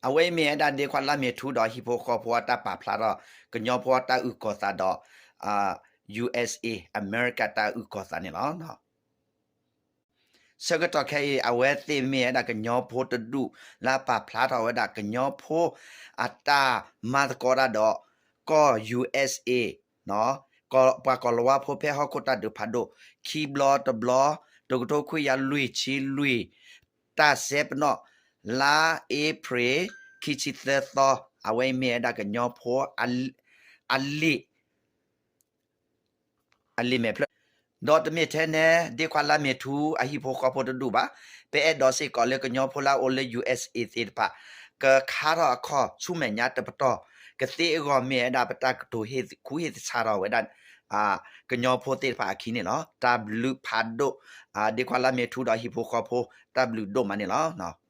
အဝဲအံၤမ့ၢ်ဝဲဒၣ်ဒ့ခွါလါမ့ၤထူဒီးဟံၣ်ဖိဃီဖိအတၢ်ပာ်ဖျါထီၣ် ကညီဖိအတၢ်အုၣ်ကီၤသးဒီး USA အမဲရကၤတၢ်အုၣ်ကီၤသးန့ၣ်လီၤ. ဆၢကတီၢ်ခဲအံၤ အဝဲသ့ၣ်မ့ၢ်ဝဲဒၣ်ကညီဖိတဒူၣ် လၢပာ်ဖျါထီၣ်ဝဲဒၣ်ကညီဖိအတၢ်မၤသကိးတၢ်ဒီး ကီၢ် USA ပှၤကီၢ်လၤဝါဖိဖဲဟီၣ်ခိၣ်တၢ်ဒုးဖးဒိၣ် ခံဘျီတဘျီ တကထိခွံကယၤလွံၢ်ဆံလွံၢ် တၢ်စဲပနီၣ် လါအ့ဖြ့ၣ် ခံဆံသၢသီ အဝဲအံၤမ့ၢ်ဝဲဒၣ်ကညီဖိ အလံာ် အလံာ်မဲာ်ဖျၢၣ် ဒီးတမ့ၢ်ထဲန့ၣ် ဒ့ခွါလါမ့ၤထူအဟံၣ်ဖိဃီဖိတဒူၣ်ဘၣ်. ပအဲၣ်ဒိးစ့ၢ်ကီးလၢကညီဖိလၢအအိၣ်လၢ USA သ့ၣ်တဖၣ် ကခါထီၣ်အခီၣ်ဆူမဲာ်ညါတပတီၢ် ကသ့အဂီၢ်မ့ၢ်ဝဲဒၣ်ပတၢ်ကတိၤဟ့ၣ်ခူဟ့ၣ်သဆၣ်ထီၣ်ဝဲဒၣ် ကညီဖိသ့ၣ်တဖၣ်အခံန့ၣ်လီၤ. တၢ်ဘျုးဖးဒိၣ် ဒ့ခွါလါမ့ၤထူဒီးဟံၣ်ဖိဃီဖိ တၢ်ဘျုးဒိၣ်မးန့ၣ်လီၤ.